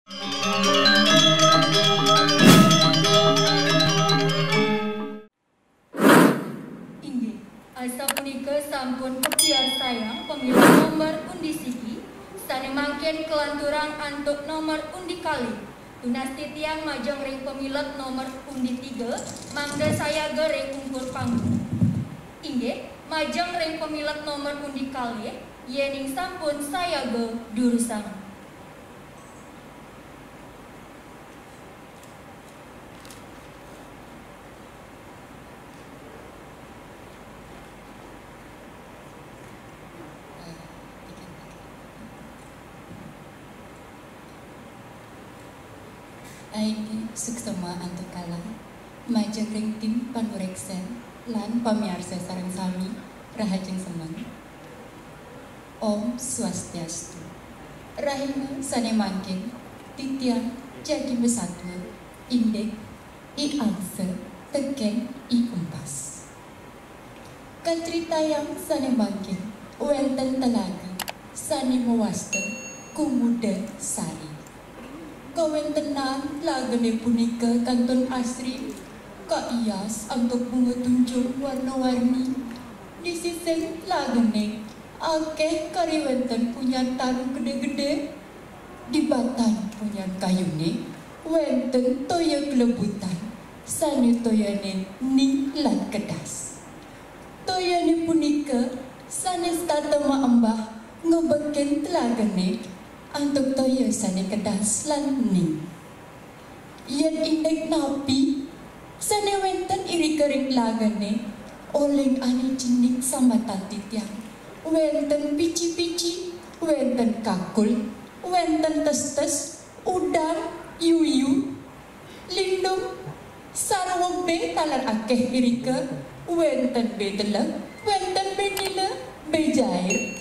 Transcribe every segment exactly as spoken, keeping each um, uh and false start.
Inggih, asapunika sampun kapiarsayang pamilet nomor undi siki, sane mangkin kalanturang antuk nomor undi kalih. Tunas titiang majeng ring pamilet nomor undi tiga, mangda sayaga ring ungkur panggung. Inggih, majeng ring pamilet nomor undi kalih, yening sampun sayaga durusang. Aiki suksema antuk kalah, majeng ring tim panureksa lan pamiarsa sareng sami, rahajeng semeng. Om Swastiastu. Rahina sane mangkin, titiang jagi masatua, indik I Angsa teken I Empas. Kacritayang sane mangkin, wenten telaga sane mawasta Kumuda Sari. Kawentenan telagane punika kantun asri, kaias antuk bunga tunjung warna-warni. Di sisin telagane akeh kari wenten punyan taru gede-gede. Di batang punyan kayune wenten toya klebutan sane toyane ning lan kedas. Toyane punika sane setata maembah ngebekin telagane antuk toya sane kedas lan ning. Yen indik napi sane wenten irika ring telagane, oling ane cenik sambatan titiang. Wenten pici-pici, wenten kakul, wenten testes, udang, yuyu, lindung, sarwa be taler akeh irika, wenten be telek, wenten be nila, be jair.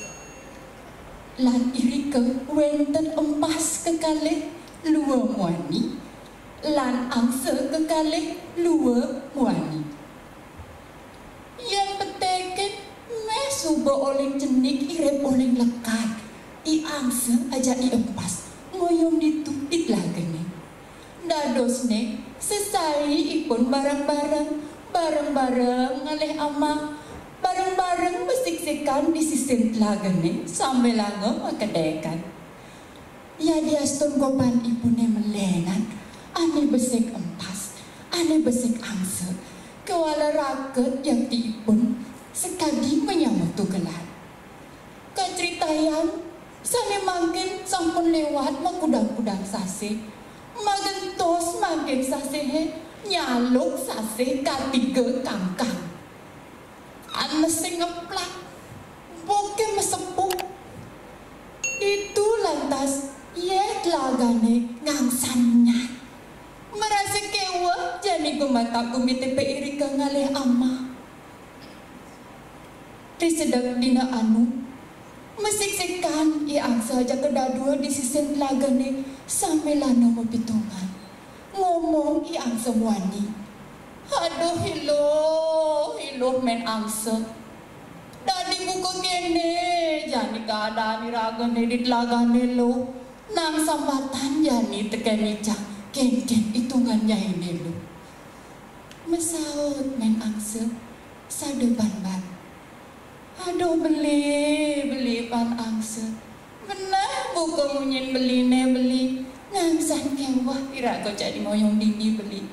Lan irika wenten empas kekalih lua muani, lan angsa kekalih lua muani. Yen petekin meh suba oling cenik irip oling lekad, I Angsa ajak I Empas ngoyong ditu di telagane. Dadosne sesai ipun bareng-bareng, bareng-bareng ngalih amah, bareng-bareng masiksikan di sisin telagane sambilanga makedekan. Yadiastun goban ipune melenan, ane besik empas, ane besik angsa, kewala raket yakti ipun sakadi manyama tugelan. Kacritayang sane mangkin sampun liwat makudang-kudang sasih, magentos mangkin sasihe nyaluk sasih katiga kangkang. Anesing ngeplak, buke mesepuk. Ditu lantas yeh telagane ngangsan nyat. Marasa keweh jani gumatak gumite pe irika ngalih amah. Risedek dina anu, masiksikan I Angsa ajaka dadua di sisin telagane sambilana mapitungan. Ngomong I Angsa muani. "Aduh, iluh, iluh Men Angsa. Dadi buka kene jani keadaan iragane di telagane, luh. Nang sambatan jani teken icang, kenten itungan nyaine, luh." Masaut Men Angsa, sada banban. "Aduh, beli, beli pan angsa. Beneh buka munyin beline, beli. Ngangsan keweh iraga jani ngoyong dini, beli.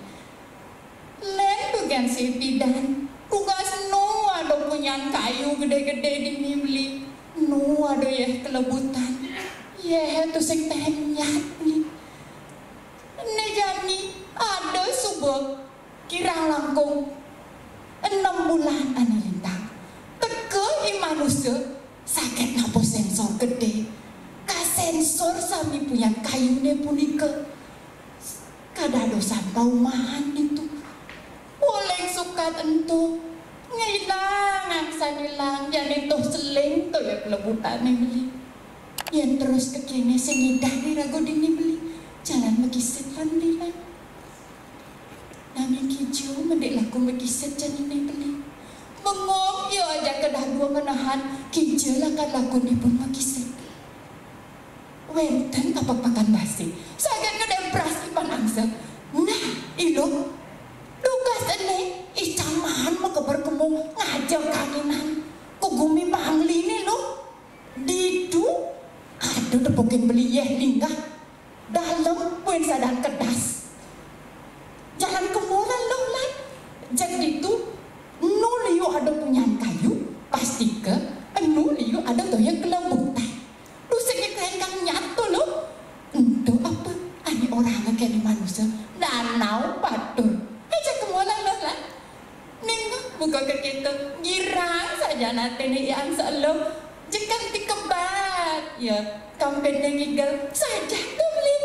Len tugen sih pidan. Tugas nu ada punyan kayu gede-gede dini, beli. Nu ada yeh kelebutan. Yeh tusing tehem nyat, beli. Ene jani ada suba kirang langkung enem bulan ane lintang. Teka I Manusa saget nabuh sensor gede. Kasensor sami punyan kayune punika. Kadadosan paumahan ditu. Uling sukat ento, ngilang angsan ilang, jani tuh seling toya kelebutane, beli. Yen terus kekene sing ngidah iraga dini, beli, jalan makisit pan lilang. Nanging kija mendik laku makisit janine, beli. Bengong ia ajaka dadua menahan kija lakar lakunipun makisit. Wenten apek pakan base. Saget Angsa. Nah, ih Luh, dugas ené, ih, icaman makeber kemu ngajak kanginan ka gumi Bangli né, Luh. Ditu ada tepukin beli yéh linggah. Dalem buin sadan kedas. Jalan kemu lan, Luh, lan. Jak ditu, enu liu ada punyan kayu, pastika enu liu ada toya kelebutan. Duh, sing kain kang nyat to, Luh. Ento apa? Ané orahanga kéné manusa. Danau Batur. Ajak kemu lan, Luh, lan. Ningeh buka ka kéto, girang sajan atiné I Angsa, Luh. Jeg kanti kebat. Ya, kampidné ngigel. Saja to beli.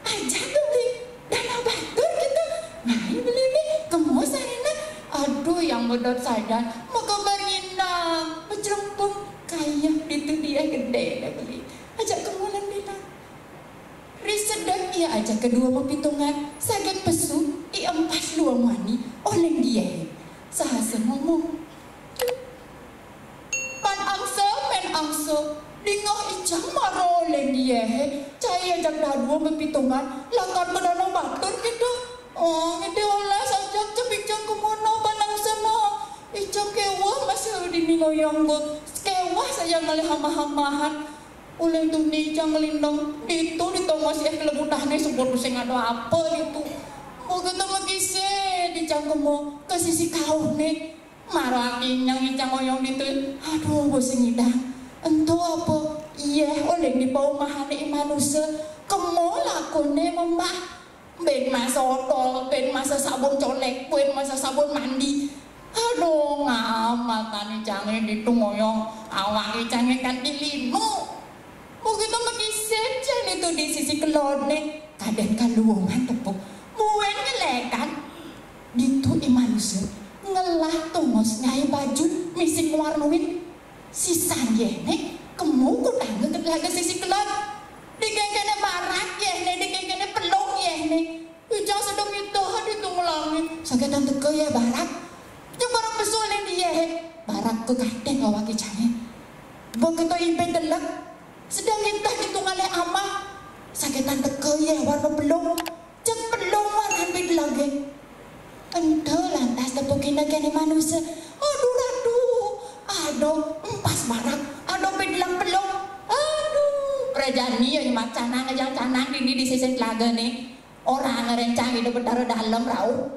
Aja to beli. Danau Batur kéto. Ngai beliné. Kemu sarana. Aduh, yang medot sajan. Makeber nginang. Majerempung. Kayeh ditu dieh gedé dah beli. Ajak kemu lan, Beli, lan. Ri sedek ia ajaka dua mapitungan, saget pesu I Empas Luang Wani oleng dieh. Sahasa ngomong. Pan Angsa, Mén Angsa, dingeh icang mara oleng dieh. Cai ajak dadua mapitungan, lakar ka Danau Batur kéto. Oh, ngedé olas ajak cepicang kemana Pan Angsa nah. Icang kéweh masih dini ngoyong gua. Kéweh saja ngalih amah-amahan. Uling tuni icang ngelindang, ditu di tongos yéh kelebutané sebut sing ada apa ditu. Begitu makisé icang kemu ka sisi kauhné. Mara akinyang icang oyong ditu. Aduh, bosen ngidang. Ento apa? Yéh, uling di paumahané I Manusa. Kemu lakoné membah. Buin masa otol, buin masa sabun colék, buin masa sabun mandi. Aduh, ngamal tani cangé ditu ngoyong, awak cangé kanti linu. Begitu makisé cangé tu di sisi kelodné, kadén kaluungan tepuk. Buin nyelekan. Ditu I Manusa ngelah tongos nyai baju misi ngwarnuin. Sisan yéhné, kemu kutangga ka telaga sisi kelod. Dikéngkéné barak yéhné, dikéngkéné pelung yéhné. Icang sedeng iteh ditu ngelangit. Sakétan teka yéh barak. Nyeng barak pesu oleng dieh. Barak ka kadén awak icangé. Begitu ibé telek, sedeng iteh ditu ngalih amah. Sakétan teka yéh warna pelung. Jeg pelung waran bit lagi. Ento lantas tepukina kéné Manusa. Aduh, aduh, aduh, empas barak, aduh, bit lang pelung. Aduh, prajani ya nyemak canang, ajang canang dini di sisin telaga né. Orang rencang hidup Betara Dalem rauh.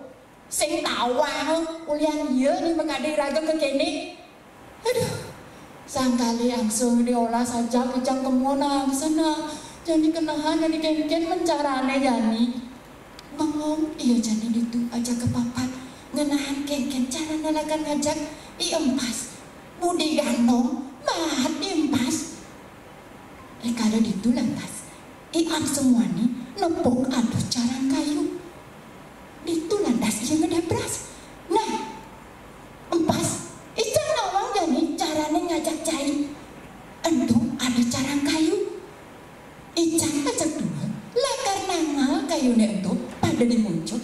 Sing tawang, ulian iya né makadi raga ka kéné. Aduh, sangkali Angsa diolah saja icang kemu nah, Angsa nah. Jani kenahan jani kénkén men carané jani. Bengong ia jani ditu ajaka papat, ngenahan kénkén carané lakar ngajak I Empas. Budi gandong, baat I Empas. Rikala ditu lantas, I Angsa muani nepuk aduh carang kayu. Ditu lantas ia ngedebras. Nah, Empas, icang nawang jani carané ngajak cai. Ento ada carang kayu. Icang ajak dua, lakar nangal kayuné ento pada di muncuk.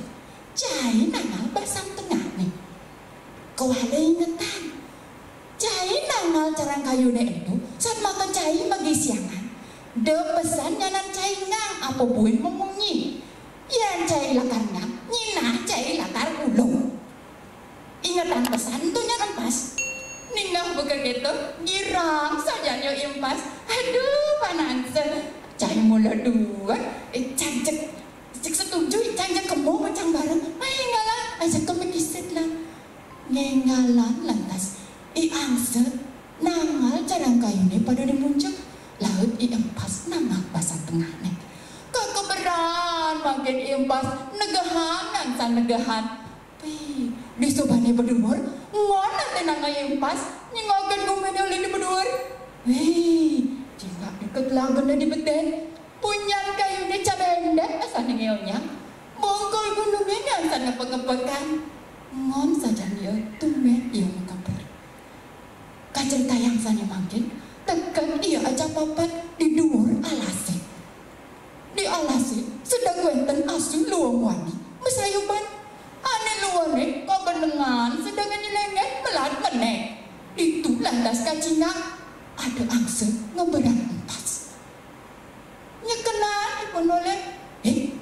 Cai nangal basang tengahné. Kuala ingetan. Cai nangal carang kayuné ento, satmaka cai magisiangan. Da pesan nyanan cai ngang apa buin mamunyi. Yén cai lakar ngang, nyinah cai lakar ulung. Ingetan pesan to nyan Empas. Ningeh buka kéto, girang sajan ia Empas. Aduh, Pan Angsa. Cai mula dua, eh, cai jeg, jeg setuju, cai jeg kemu, cai bareng. Ai, ngalah, ajaka makisid lah. Ngénggalan lantas, I Angsa nangal carang kayuné pada di muncuk, laut I Empas nangal basang tengahné. Kakeberan mangkin I Empas negehan ngansan negehan. Pih, disubané baduur, ngon até nanggal I Empas, nyingakin guminé ulih di baduur. Wih, cingak deket lagena di betén. Punyan kayuné cabendek asané ngéonyang, bongkol gunungé ngansan ngepek-ngepekan. Ngon sajan ia tumbén ia makabur. Kacaritayang sané mangkin, teken ia ajak papat di duur alasé. Di alasé sedeng wénten asu luung wani masayuban. Ané luuné kabenengan sedeng nyeléngéh melat menék. Ditu lantas kacingak ada Angsa ngeberang Empas. Nyekenan ipun olih, "Hé,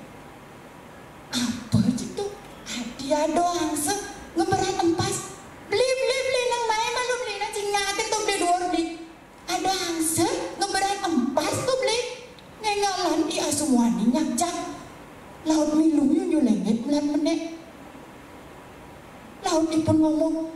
Ado angsa ngeberan empas. Beli, beli, beli, nang mae malu beli, nang cingakin to beli duur beli. Ado angsa ngeberan empas to beli. Ngengalan I Asu muani nyak jak. Laut milu nyunyu lenget melat menek. Laut ipun ngomong,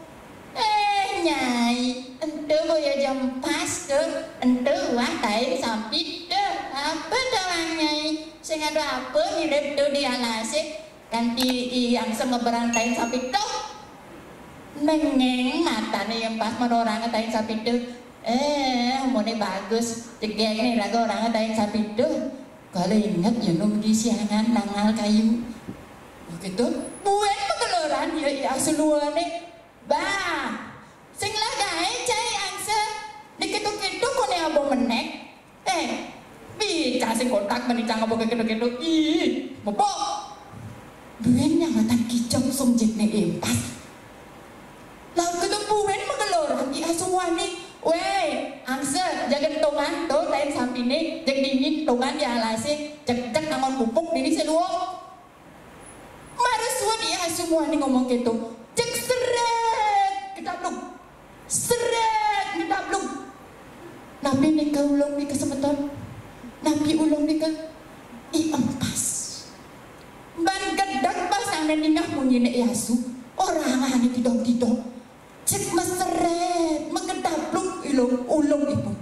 "Eh, Nyai, ento boya ja empas to, ento wah tain sampit to. Apa to, Nyai? Sing ado apa mirip to di alase?" Kanti I Angsa ngeberan tain sampit to. Nengeng matane I Empas men oranga tain sampit to. "Eh, mone bagus, cegeng ne raga oranga tain sampit to. Kala inget ya nom di siangan nangal kayu." Begitu, buen mageloran ya I Asu luane. "Bah, sing lah gae cai angsa, diketuk-ketuk kone abo menek. Eh, bicang sing kotak menicang abo keketuk-ketuk. Ih, mepok." Buen nyamatan kicok song jekne I Empas. Laut ketu buen mageloran I Asu muani. "Weh, angsa, jaga tongan to tain sampine, jeg dingin tongan di alase, jeg-jeg angon pupuk dini seluo." Mara suud I Asu muani ngomong keto, jeg seret gedabluk. Seret gedabluk. Napi nika ulung nika semeton? Napi ulung nika? I Empas. Ban gedeg basang ne dingeh munyine I Asu. Orangane tidong-tidong. Jeg meseret, magedabluk ulung, ulung ipun.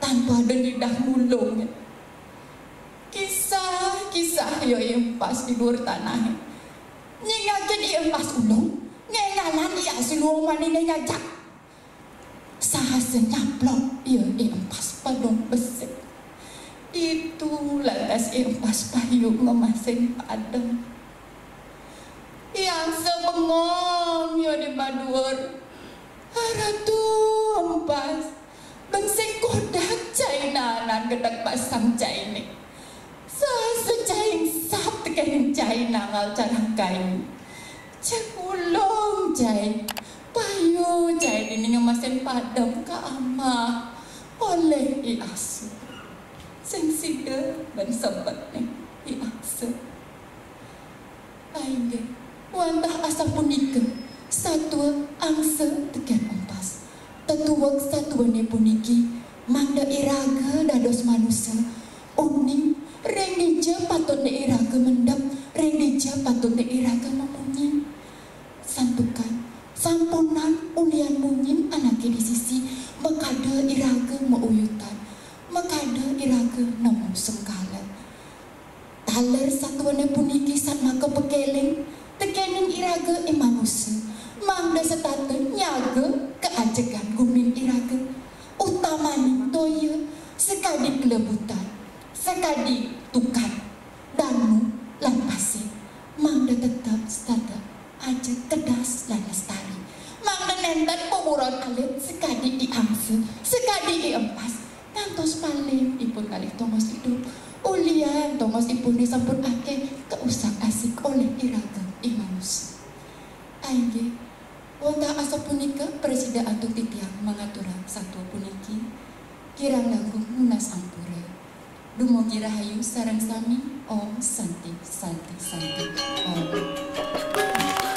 Tanpa ada nidah ngulung. Kisah-kisah ya I Empas di duur tanah. Nyingakin I Empas ulung, ngengalan I Asu luung manine nyajak. Sahasa nyaplok ya I Empas padung besik. Ditu lantas I Empas payu ngemasin padem. I Angsa bengong ya di baduur. "Ratu Empas, bensik kodak cai naanan gedeg basang caine. Sahasa cai engsap teken cai nangal carang kayu. Jeg ulung cai, payu cai dini ngemasin padem ka amah olih I Asu." Sing sida ban sebetne I Angsa. Inggih, wantah asapunika satua Angsa teken Empas. Tetuek satuane puniki mangda iraga dados manusa, uning ring dija patutne iraga mendem, ring dija patutne iraga mamunyi. Santukan sampunang ulihan munyin anake di sisi, makada iraga mauyutan, makada iraga nemu sengkala. Taler satuane puniki satmaka pakeling tekening iraga i manusa, mangda setata nyaga kaajegan gumin iraga, utamaning toya, sakadi klebutan, sakadi tukad, danu, lan pasir, mangda tetep setata ajeg kedas lan lestari. Mangda nenten buburon alit sakadi I Angsa, sakadi I Empas, ngantos malih ipun ngalih tongos idup, ulihan tongos ipune sampun akeh kausak-asik olih iraga i manusa. Inggih, wantah asapunika prasida antuk titiang mangaturang satua puniki, kirang langkung nunas ampura. Dumugi rahayu sareng sami. Om Santi, Santi, Santi. Om.